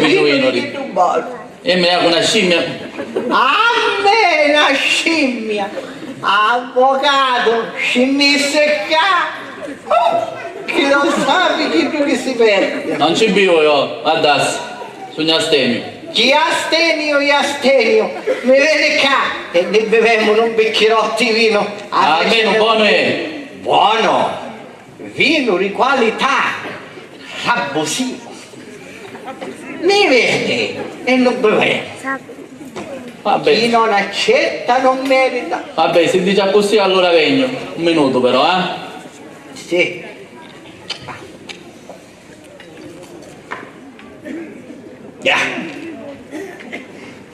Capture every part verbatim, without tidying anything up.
Giuino, di- E me hacu na scimmia. A me na scimmia! Avvocatu, scinnissi ccà! Oh, chi non sapi chiddu chi si perdi! Non ci bivu io, guardassi, sugnu asteniu. Chi asteniu, asteniu! Mi veni ccà e ni bivemu un bicchirotti di vinu. Almenu bonu è! Bonu! Vinu di qualità, abusivu. Mi vedi e non bevemu. Vabbè. Chi non accetta non merita. Vabbè, si dici accussì allora vegnu. Un minutu però, eh? Sì.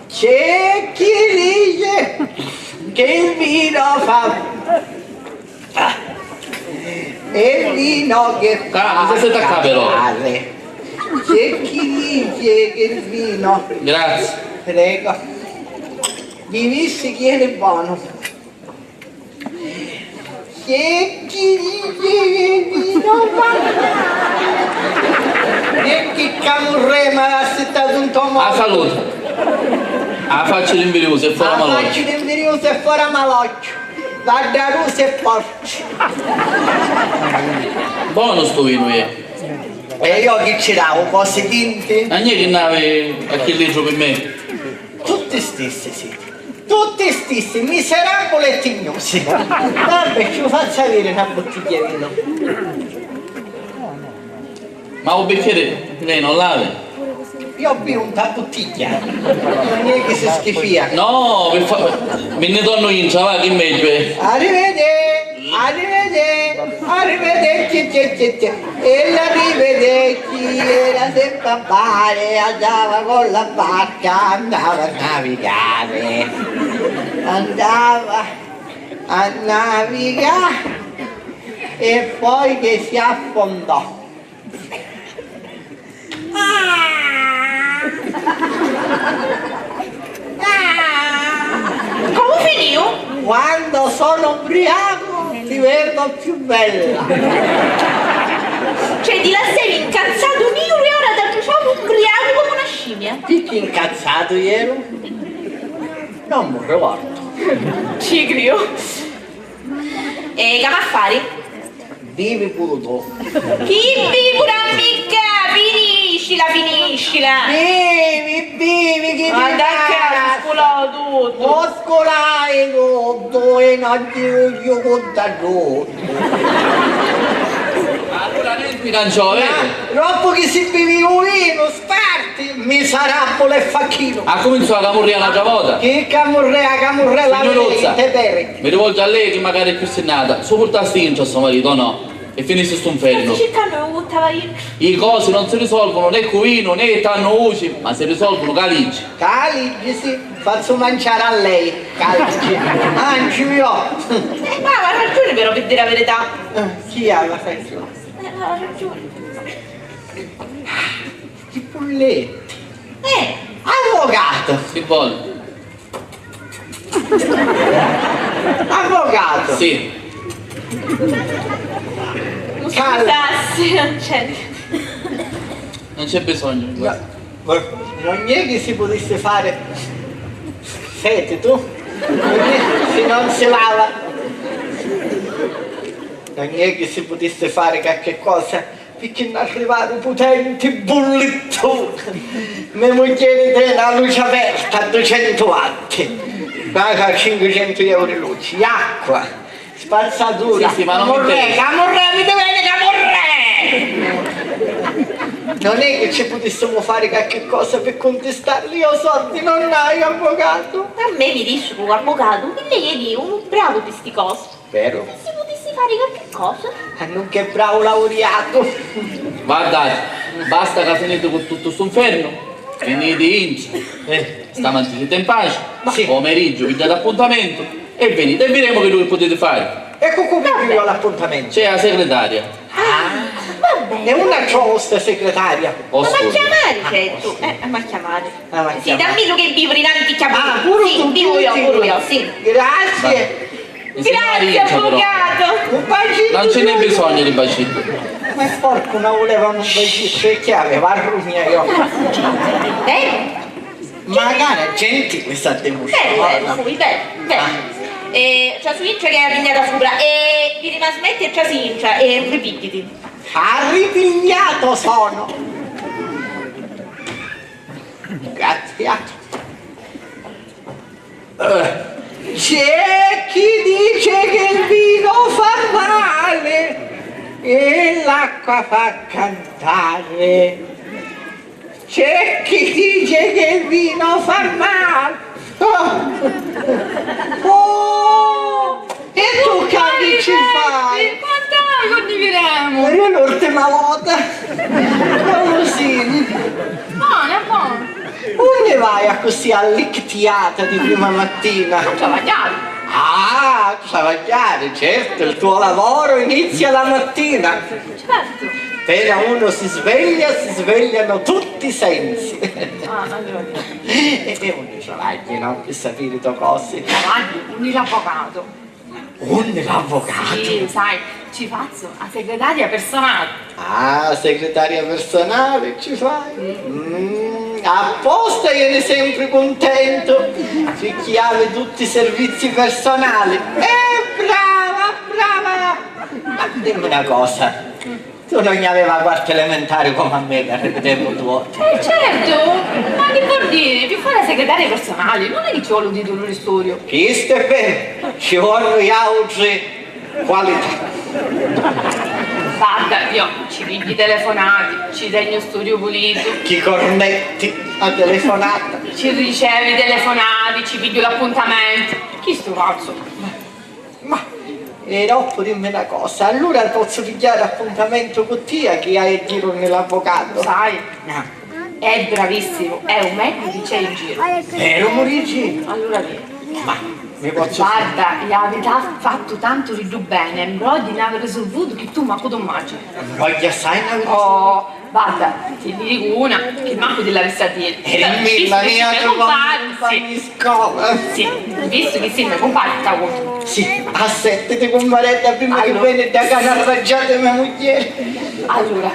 C'è chi dice che il vino fa, ah, è il vino che fa. Ah, non si sente a capello. C'è chi dice che il vino. Grazie. Prego. Divissi chi è buono. C'è chi dice che vino fa. E chi camurrema assittatu in to mondo. A salute. A faccia l'invidioso e fora malocchio. A faccia l'invidioso e fora malocchio. Vadda rusa e forti. Buono sto vino è. E io chi ci davo? Cosi tinti? Ma niente che n'avi a chi litru per me. Tutti stissi siti. Tutti stissi, miserabuli e tignusi. Vabbè, ci fazzu aviri na buttiglia di vino. Ma u bicchieri lei non l'ave? Io biu nta buttiglia. Non è che si schifia. No, per fa... mi ne torno in, va, che meglio è. Arrivederci. Arrivederci, arrivederci, ci, ci, ci. E l'arrivederci era sempre a mare, andava con la barca, andava a navigare, andava a navigare e poi che si affondò. Comu finiu? Quando sono ubriaco ti vedo più bella. Cioè, ti lassavi incazzatu niuru e ora t'abbruciavu ubriacu comu na scimmia. Picchì incazzatu ieru? Non mi ricordo. Ci criu. E c'amu a fari? Bivi puru tu. Chi bivu da micca? Finiscila, finiscila. Bivi, bivi, chi... Guarda ccà, si sculò tuttu. O sculai tuttu e non ti voglio conta tuttu. Allora nenti canciò, vedi? Troppu chi si bivi u vinu, sparti, miserabbulu e facchinu. Accuminzò a camurria n'altra vota. Chi camurrea, camurrea la... Signuruzza, te peri. Mi rivolgiu a lei chi magari è più sinnata. Su purtasti intra so marito o no? E finissi stu nfernu. Sta circannu cu tava intra. I cosi non si risolvono né cu vinu né tannu vuci, ma si risolvono ca liggi. Ca liggi, sì, fazzu manciari a lei, ca liggi. Manciu io. Eh, ma aveva ragione però, per dire la verità. Eh, chi aveva ragione? Eh, aveva ragione. Chi bulletti. Eh, avvocato. Si vuole. Avvocato! Sì. Calma. Scusassi, non c'è. Non c'è bisogno. No, non è che si potesse fare. Senti tu? Se non si lava. Non è che si potesse fare qualche cosa. Picchì nn'arrivaru putenti bullittuni. Me mugghieri teni a luci aperta a ducentu watti, paga cincucentu euru di luci, acqua, spazzatura. Sì, sì, ma non mi interessa. Camurrè, camurrè, mi ti veni camurrè! Non è che ci putissimu fari qualche cosa pi cuntistarli, io sordi non haiu, avvocatu. A me mi dissi cu l'avvocatu chi lei è un bravo di sti cose. Veru? Si putissi fari qualche cosa. E nun che bravu lauriatu! Guardati, basta ca finiti cu tuttu stu nfernu, finiti intra. Eh. Stamattina siete in pace, sì. Pomeriggio pigliate appuntamento e venite e videmu chiddu chi putiti fari. E cu cu pigghiu io l'appuntamento? C'è la segretaria. Ah, va bene. E unni a trovu sta segretaria? Ma m'ha chiamari, certu. Eh, m'ha chiamari. Ah, m'ha chiamari. Sì, dammillu che bivu dinanti chiamari. Ah, puru tu, sì, bivu io, puru io, sì. Grazie. Grazie, avvocato. Un bacino. Non ce n'è bisogno di bacini. Ma è sporco, non voleva un bacino, perché aveva la rugna io. Senti questa demozione. Bene, bene, fui, bene, bene. Ah. E trasuintra che è arrignata supra e vi rimasmetti e trasuintra e ripiggiti. Ha ripigliato sono. Grazie. Eh, c'è chi dice che il vino fa male e l'acqua fa cantare. C'è chi dice che il vino fa male. Oh! Oh! E tu che ci fai? Quantu condivideremu? È l'ultima volta. Buonusini. Buona, buona. Unni vai accussì allictiata di prima mattina? A travagghiari. Ah, a travagghiari, certo, il tuo lavoro inizia la mattina. Certo. Appena uno si sveglia, si svegliano tutti i sensi. Ah, allora. E, e unni travagghinu, no? Pi sapiri to cosi. Travagghiu unni l'avvocato. Unni l'avvocato? Sì, sai, ci fazzu a segretaria personali. Ah, segretaria personali ci fai? Mm, apposta ieni sempri cuntentu, picchì havi tutti i servizi personali. Eh, brava, brava! Ma dimmi una cosa, tu non avevi la quarta elementare come a me, che ripetemu due volte? Eh, certo! Ma chi vuol dire? Pi fari la segretaria personali non è che ci vuole un titulu di studio. Chistu è veru, ci vonnu i autri qualità. Guarda, io ci pigghiu i telefonati, ci tegnu studio pulitu. Chi cornetti a telefonata. Ci ricevi i telefonati, ci pigghiu l'appuntamenti. Chistu fazzu. Ma, e doppu dimmi na cosa, allura pozzu pigghiari appuntamento cu tia chi hai a jiri unni l'avvocato? Sai, è bravissimu, è u megghiu chi c'è in giru. Veru, mu dici? Allura via. Ma mi pozzu... Guarda, i havi ta-, fattu tantu di ddu beni, e mbrogghi n'havi risulvutu chi tu mancu tu mmagini. Mbrogghi assai n'havi risulvutu? Oh, guarda, ti ni dicu una chi mancu ti l'avissi a diri. E dimmi, ma mia, me cumpari, sì. Scola. Sì, vistu chi si me cumpari, t'aiutu. Sì, a sette ti cumparetta prima chi veni da casa arraggiata me mugghieri. Allura,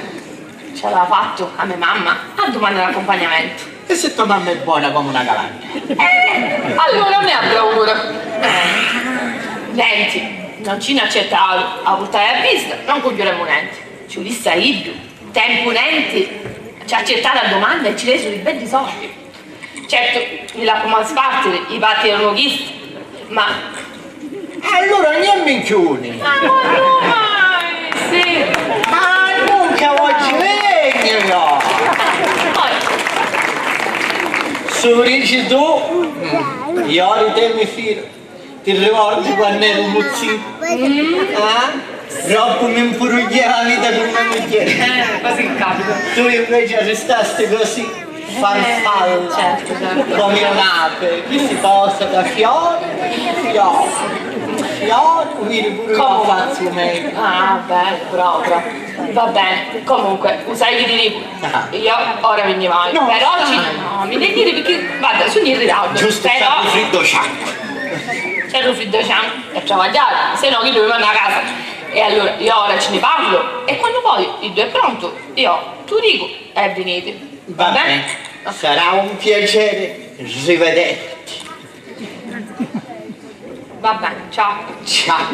ci aveva fattu a me mamma a dumanda d'accumpagnamentu. E se to mamma è bona comu na calanna? Eh, allura non è a bravura. Eh, nenti, non ci n'accettaru, a purtai a visita, non cugghiuremu nenti. Ci vulissi a iddu tempu nenti, ci accettaru a dumanda e ci lesuru i beddi sordi. Certu, mi l'appu mal spartiri, i patti eranu chisti, ma... Allura ogni minchiuni! Ma quannu mai? Sì! Ah, nunca oggi vegnu io! Poi... Su dici tu, mm, io di te mi fidu. Ti ricordi quannu eri un muzzittu? Mm. Ah? Troppu mi mpurugghiava a vita cu me mugghieri. Eh, quasi in capu. Tu invece restasti così, farfalla, eh, certo, certo, comu un'ape, chi si posa da fiore in fiore, fiore, vidi puru io fazzu meglio. Ah, beh, proprio. Va bene, comunque, u sai chi ti dicu? Ah. Io ora mi nni vaiu, no, però ci, no, mi devi dire perché, guarda, sono in ritardo. Giusto, però c'è un friddo sciacquo. C'è un friddo sciacquo e travagghiare, se no chi doveva andare a casa. E allora io ora ci ne parlo e quando poi il due è pronto io tu dico e venite. Va bene? Sarà un piacere rivederti. Va bene, ciao. Ciao.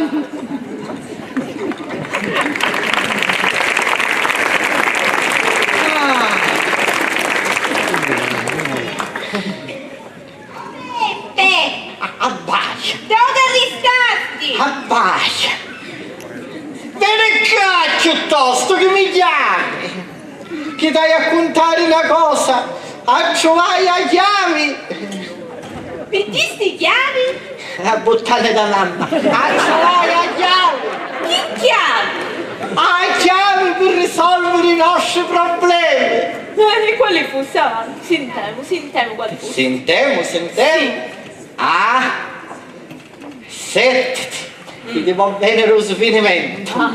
Ah. Peppe! A-, abbaia! Dove ristasti? Abbaia! Veni ccà chiuttostu chi mi chiami! Chi t'haiu a cuntari na cosa! Attruvai a chiavi! Pirdisti i chiavi? A buttana da mamma! Attruvai a chiavi! Chi chiavi? A chiavi pi risolviri i nostri problemi! Eh, e quali fussi? Avanti, sintemu, sintemu quali fussi. Sintemu, sintemu. Sì. Ah, settiti, chi ti vo' veniri u svinimento. Ah.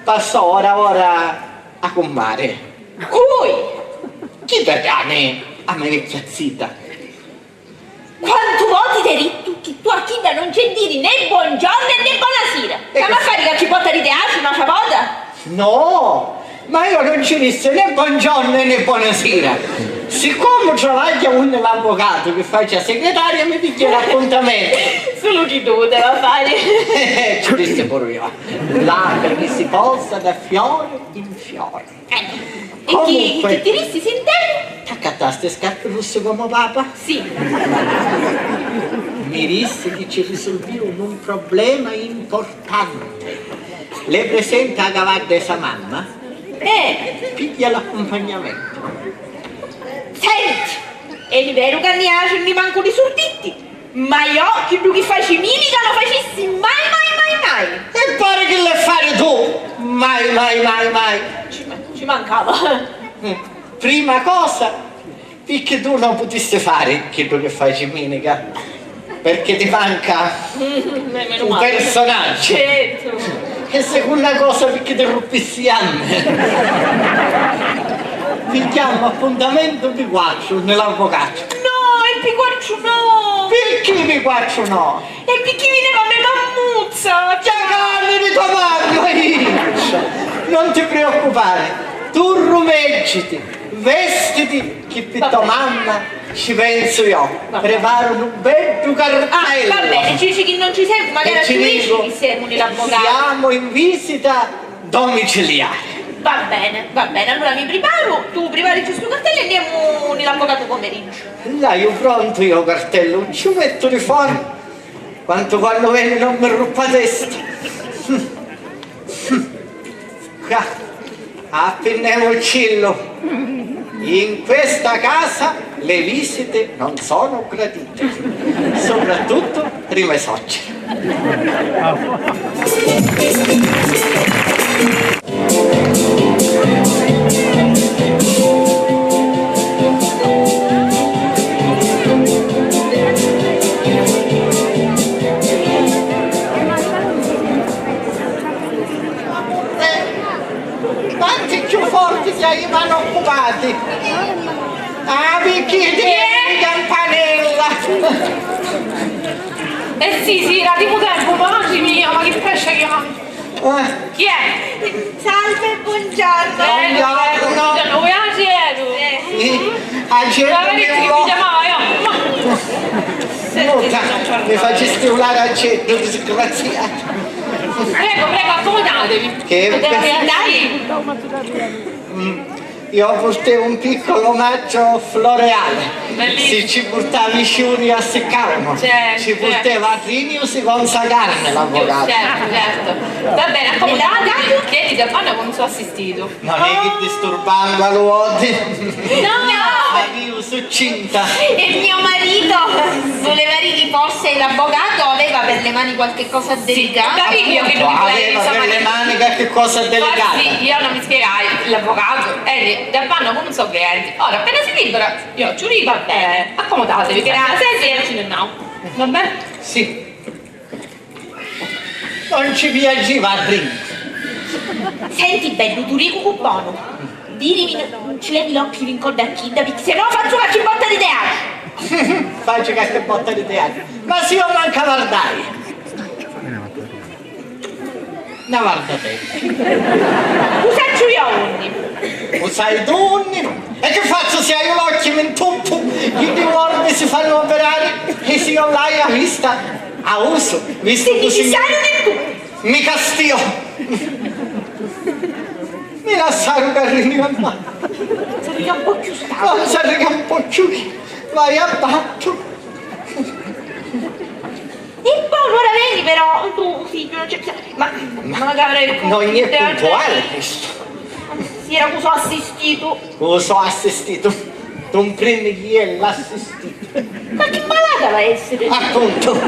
Passò ora ora a cummari. Cui? Chi Tatani, a me vecchia zita. Quantu voti t'hê dittu chi tu a chidda non ci hê diri né buongiornu né bonasira? Ecco. C'hamu a fari qualchi botta di teatru n'autra vota? No, ma io non ci dissi né buongiorno né buonasera. Siccomu travagghia unni l'avvocatu chi faci a segretaria, mi pigghia l'appuntamentu. Sulu chiddu puteva fari. Eh, ci dissi puru io. L'abiti si posa da fiori in fiori. Eh, e chi, chi ti dissi, Sinteri? T'accattasti scarpi russi comu papa? Sì. Mi dissi chi ci risulviu un problema importanti. Le presenta a cavadda e sa mamma? Eh. Pigghia l'accumpagnamentu. Senti, è veru ca nni haju nni mancu li surditti, ma io chiddu chi faci Minica lo facissi mai, mai, mai, mai. E pari chi l'è fari tu? Mai, mai, mai, mai. Ci, ci mancava. Mm. Prima cosa, picchì tu non putissi fari chiddu chi faci Minica? Perché ti manca un personaggio. Certo. E seconda cosa, picchì ti ruppissi i anni? Pigghiammu appuntamentu pi quattru nni l'avvocatu. No, e pi quattru no! Picchì pi quattru no? E picchì vineva me mammuzza! Giacanni di tua mamma! Non ti preoccupare, tu rumeggiti, vestiti, chi pi to mamma ci pensu io. Preparu nu beddu cartellu. Ah, va bene, ci dici chi non ci semu, magari e ci dici chi semu nni l'avvocatu. Siamo in visita domiciliare. Va bene, va bene, allora mi priparu, tu priparici stu cartellu e andiamo nni l'avvocatu pomeriggio. L'haiu prontu io u cartellu, ci u mettu di fora. Quantu quannu veni non mi ruppa testa. Ca, appinnemuccillu. In questa casa le visite non sono gradite, soprattutto prima i suoceri. Tanti chiù forti chi hai i mani occupati. Ah, picchì ti campanella? Eh sì, sì, era tipo tempo, ma oggi mia, ma che pesce che ho. Eh. Chi è? Salve, buongiorno. Eh, buongiorno. Buongiorno, buongiorno. Eh. Sì. Anceddu. Muta, mi facisti ulari anceddu, disgraziato. Prego, prego, accomodatevi. Che... Potete sentare? Mm. Io purteu un piccolo omaggio floreale. Bellissimo. Si ci purtavi i ciuri a siccavano, certo, ci purteva a Rinius con sa carne l'avvocato. Certo, certo. Va bene, accomodatevi, che ti da quando non so assistito. Non è che disturbangu a lu odi. No! Avìu succinta. E mio marito voleva ri-, forse l'avvocato aveva per le mani qualche cosa delicato. Sì, ho capito io che lui aveva per le mani qualche cosa delicata. Guardi, io non mi spiegai, l'avvocato, eh, da quando non so clienti. Ora, appena si libera, io ci dico, va bene, accomodatevi. Grazie. Senti, ci ne andiamo. Va bene? Sì. Non ci piaciva a Ringo. Senti, beddu, tu dicu cu bonu. Dirimi, non ci levi l'occhi di ncodd'à chidda, picchì se no fazzu qualchi botta di teatru. Faci qualchi botta di teatru. Ma si io manca vardai. Na varda te. U sacciu io unni. U sai tu unni? E chi fazzu si haiu l'occhi mi ntuppu? Chiddi orbi si fannu operari e si io l'haiu a vista a usu, vistu cusì. Sì, chi sai unni tu? Mi castio. Mi lassaru carrini a mano. Non s'arrica un po' più sta. Non s'arrica un po' più. Vai a battu. E poi ora veni però, tu figgio, non c'è più. Ma, ma magari non è puntuale questo. Si era cosa assistito. Cosa assistito? Tu un primi chi è l'assistito. Ma chi malata va a essere? Appunto.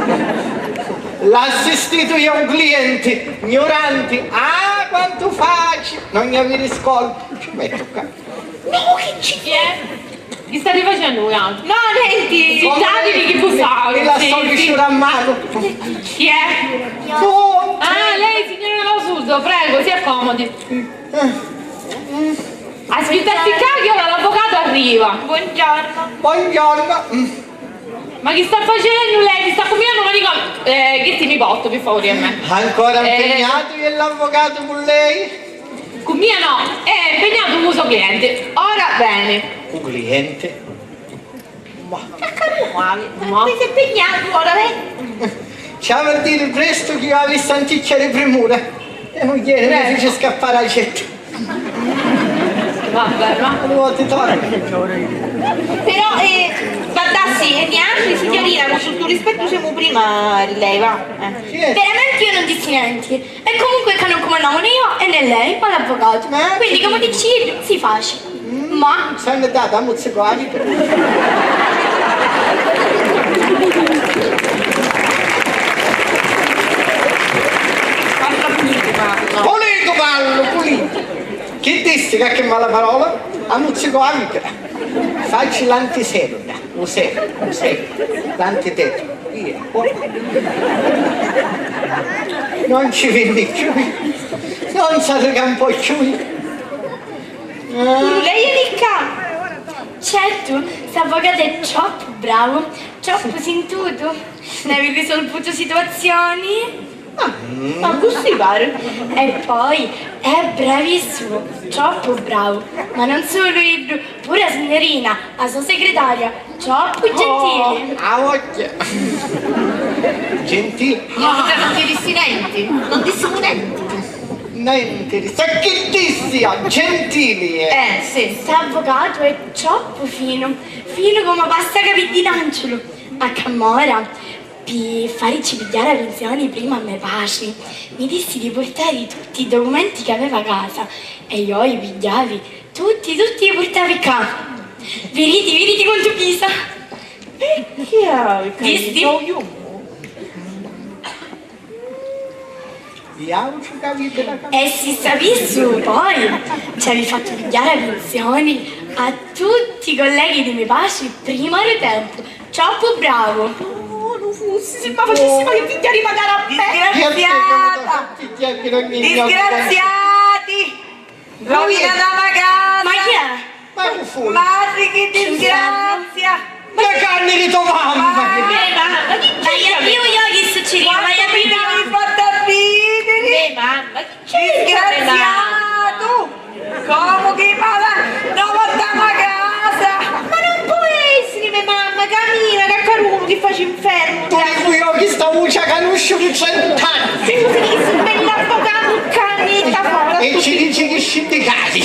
L'assistito è un cliente ignorante. Ah, quanto faccio? Non gli avere scolpo. Ci metto qua. No, chi ci è? Chi state facendo voi altri? No, niente. Zittatevi che bussavo. E la sto vicino a mano. Chi è? Ah, lei, signora Laususo, prego, si accomodi. Aspittate qua che ora l'avvocato arriva. Buongiorno. Buongiorno. Ma chi sta facennu lei? Chi sta cumbinannu? Ma dico, eh, chi ti mi porto, per favore, a me? Ancora impegnatu l'avvocato con lei? Cu mia no, è impegnato un uso cliente. Ora bene. Un clienti? Ma. Caccaru, ma. Ma. Mi si pignatu ora, vedi? Ci havi a diri prestu chi iu avissi anticchia di primura. E mugghieri mi fici scappari a jetta. Vabbè, ma. Dui voti torna. Però, eh, guardassi, e niatri, signorina, con tuttu rispettu, semu prima di lei, va? Eh. Chi è? Veramente io non dissi niente. E comunque ca non cumannamu né io e né lei, ma l'avvocatu. Ma quindi, comu dici iddu, si faci. Mm, ma s'hannu datu a muzzicu a vita. Parla puliti, parla. Puliti, parlu, puliti. Chi dissi qualchi mala parola? A muzzicu a vita. Facci l'antiserra, u serra, u serra, l'antitetru. Via. Non ci vinni cchiui, non s'arricampò cchiui. Puru lei è ricca? Certu, st'avvocatu è troppu bravu, troppu sintutu. N'havi risolvutu situazioni? Ah, ma così pare. E poi è bravissimu, troppu bravu. Ma non sulu iddu, puru a signorina, a so segretaria, troppu gentili. Oh, a vogghia. Gentili. Ma non ti dissi nenti, non dissi nenti. Nenti, sa chi dissi? Gentili, eh. Eh, sì. St'avvocatu è troppu finu, finu comu pasta capiddi d'angiulu. A cammora. Pi farici pigghiari a pinsioni prima a me patri, mi dissi di purtari tutti i documenti chi aveva a casa e ioi i pigghiavi tutti, tutti i purtavi ccà. Viditi, viditi quantu pisa! E chi havi? Visti? Iauci ca vidi la cam- E si sapissi poi ci havi fattu pigghiari a pinsioni a tutti i colleghi di me patri prima di tempu. Troppu bravu! Oh, non fossi, si mi facissi pigghiari magari a me! Disgraziata! Disgraziati! Rovinata la casa! Ma chi è? Ma chi fu? Matri, chi disgrazia! Ma canni di to mamma! Ma, ma chi c'è? Ma io, io chi succediu? Ma io mi fatta vidiri! Eh, mamma, chi c'è? Disgraziatu! Comu chi mala! No, portamu a casa! Ma non può essere, me mamma, camina, caccarunu, chi faci infernu! Tu dicu io chi sta vuci a canusciu di trent'anni! Scusi, chi si bellu avvocatu, canita fora! E ci dici chi sciddicati!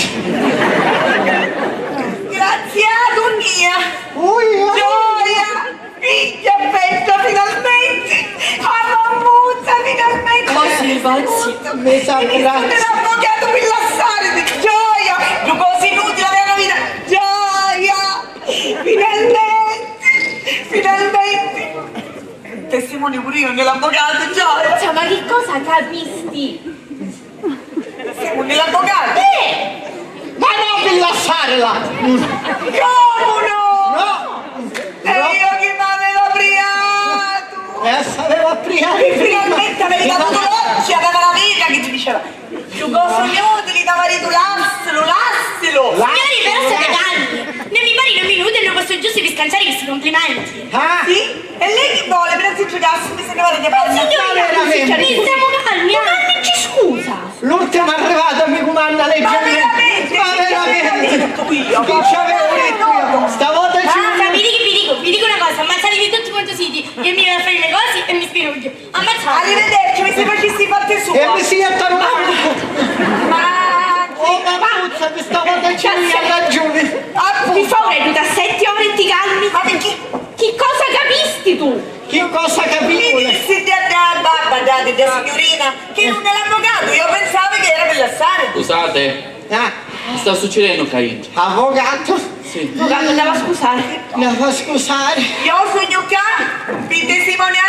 Disgraziatu mia! Ui, ui. Gioia! Figghia bella, finalmenti! A mammuzza, finalmenti! Ma sì, pazzi. Mi sa. L'avvocatu pi lassariti! Gioia! Ddu cosi inutili della vita! Gioia! Finalmenti! Finalmenti! Testimoni pure io nell'avvocato, gioia! Cioè, ma che cosa capisti? Semu nni l'avvocatu! Eh! Ma no pi lassarila! Comu no? No! E io chi m'aveva priatu! E s'aveva priatu prima! Finalmenti avevi davutu l'occhi, aveva la vita chi ti diceva: "Ddu cosu inutili, to maritu lassilu, lassilu!" Signori, però siete calmi! Non mi pari un minuto e non posso giusto riscanciare questi complimenti! Ah! Sì? E lei chi voli? Però si giugassi mi se ne vado di... Ma signori, ma veramente? Noi siamo calmi, eh? Ma chi ci scusa? L'ultima arrivata mi cumanna legge. Ma veramente? Ma veramente? Chi ci avevo detto io? Stavolta ci... Basta, vi dico, vi dico, vi dico una cosa, ammazzatevi tutti quantu siti, io mi vado a fare i miei cosi e mi spiruggio. Ammazzate. Arrivederci, mi si facissi i fatti sua. E mi si jattanu la... Ma... Oh, ma puzza, questa volta ci... Cazzo. Hai ragione. Appunto. Ti fa un aiuto a sette ore e ti calmi? Ma perché? Chi cosa capisti tu? Chi cosa capivo? Mi dissi di andare a babba, dati, da signorina, che non è l'avvocato, io pensavo che era per lassare. Scusate, ah, che sta succedennu ccà intra? Avvocato? Sì. Avvocato, andava a scusare. Andava a scusare. Io sugnu ccà pi testimoniare